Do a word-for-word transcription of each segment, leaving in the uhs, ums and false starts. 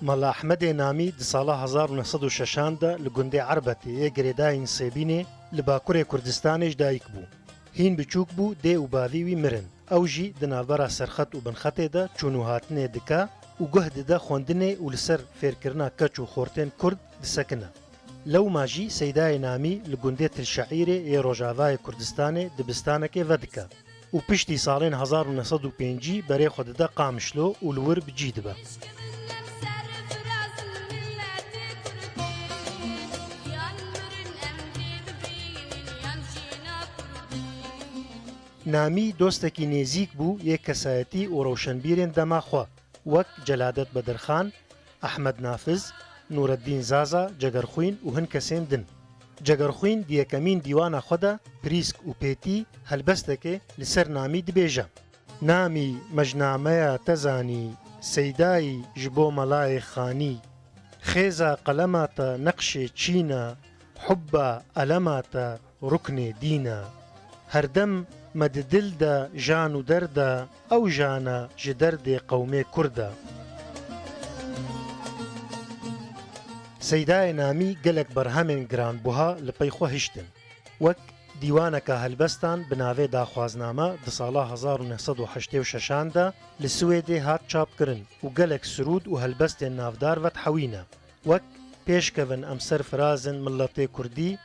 Mela Ehmedê Namî di sala hezar û neh sed û şeşan de li gundê Erbetê yê girêdayî Nisêbînê li Bakurê Kurdistanê ji dayik bû. Hîn biçûk bû, dê û bavî wî mirin. Ew jî di navbera serxet û binxetê de çûn û hatinê dike û guh dide xwendinê û li ser fêrkirina keç û xortên Kurd disekine. Lewma jî Seydayê Namî li gundê Til Şeîrê yê rojavayê Kurdistanê dibistanekê vedike û piştî salên hezar û neh sed û pêncî berê xwe dide Qamişlo û li wir bi cî dibe. Namî dostekî nêzîk bû yê kesayetî û rewşenbîrên dema xwe, wek Celadet Bedirxan, Ehmed Nafiz, Nûreddîn Zaza, Cegerxwîn û hin kesên din. Cegerxwîn di yekemîn dîwana xwe de Pirîsk û Pêtî helbestekê li ser Namî dibêje. Namî, me ji nameya te zanî, Seydayî ji bo melayê xanî. Xêza qelema te neqşê çîn e, hubba elema te ruknê dîn e. Herdem me di dil de jan û derd e, ew jan e ji derdê qewmê Kurd e. Seydayê Namî gelek berhemên giranbuha li pey xwe hiştin. Wek dîwaneke helbestan bi navê Daxwazname di sala hezar û neh sed û heştê û şeşan de li Swêdê hat çapkirin û gelek sirûd û helbestên navdar vedihewîne. Wek Pêşkevin em serfiraz in miletê Kurdî,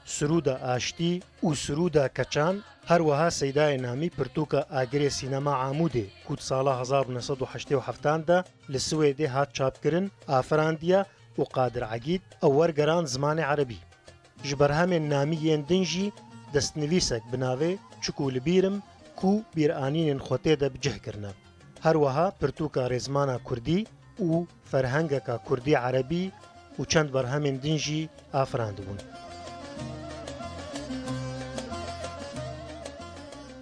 Sirûda Aştî û Sirûda Keçan, her wiha Seydayê Namî pirtûka Agirê Sînema Amûdê ku di sala hezar û neh sed û heştê û heftan de li Swêdê hat çapkirin, afirandiye û Qadir Egîd ew wergerand zimanê erebî. Ji berhemên Namî yên din jî destnivîsek bi navê Çikû li bîr im ku bîranînên xwe tê de bi cih kirine. Her wiha pirtûka Rêzmana Kurdî û Ferhengeka Kurdî Erebî û çend berhemên din jî afirandibûn.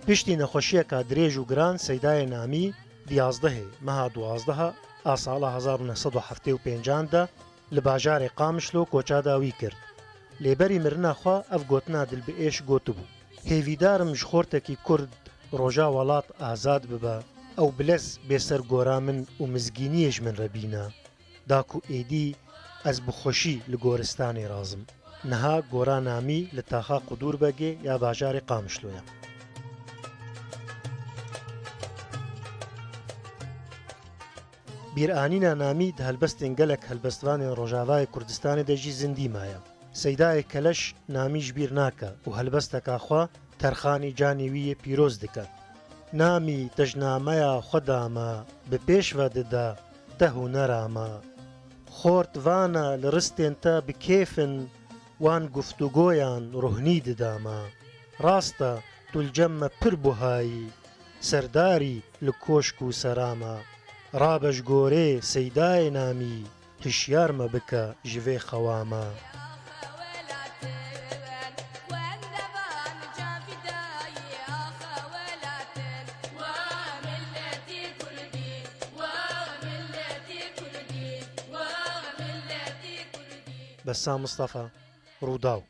Piştî nexweşiyeka dirêj û giran Seydayê Namî di yazdehê meha duwazdeh a sala hezar û neh sed û heftê û pêncan de li bajarê Qamişlo koça dawî kir. Lê berî mirina xwe ev gotina dilbiêş gotibû: Hêvîdar im ji xortekî Kurd roja welat azad bibe, ew bilez bê ser gora min û mizgîniyê ji min re bîne. Da ku êdî ez bi xweşî li goristanê razim. Niha gora Namî li taxa Qudûrbegê ya bajarê Qamişlo ye. Bîranîna Namî di helbestên gelek helbestvanên Rojavayê Kurdistanê de jî zindî maye. Seydayê Keleş Namî ji bîr nake û helbesteka xwe Terxanî canê wî yê pîroz dike. Namî, te ji nameya xwe da me, bi pêş ve dide te hunera me. Xort vane li ristên te bi kêf in, wan guftûgoyan ruhnî dida me. Rast e, tu li cem me pir buha yî, serdar î li koşk û sera me. Rabe ji gorê Seydayê Namî, hişyar me bike ji vê xewa me. Bessam Mistefa, Rûdaw.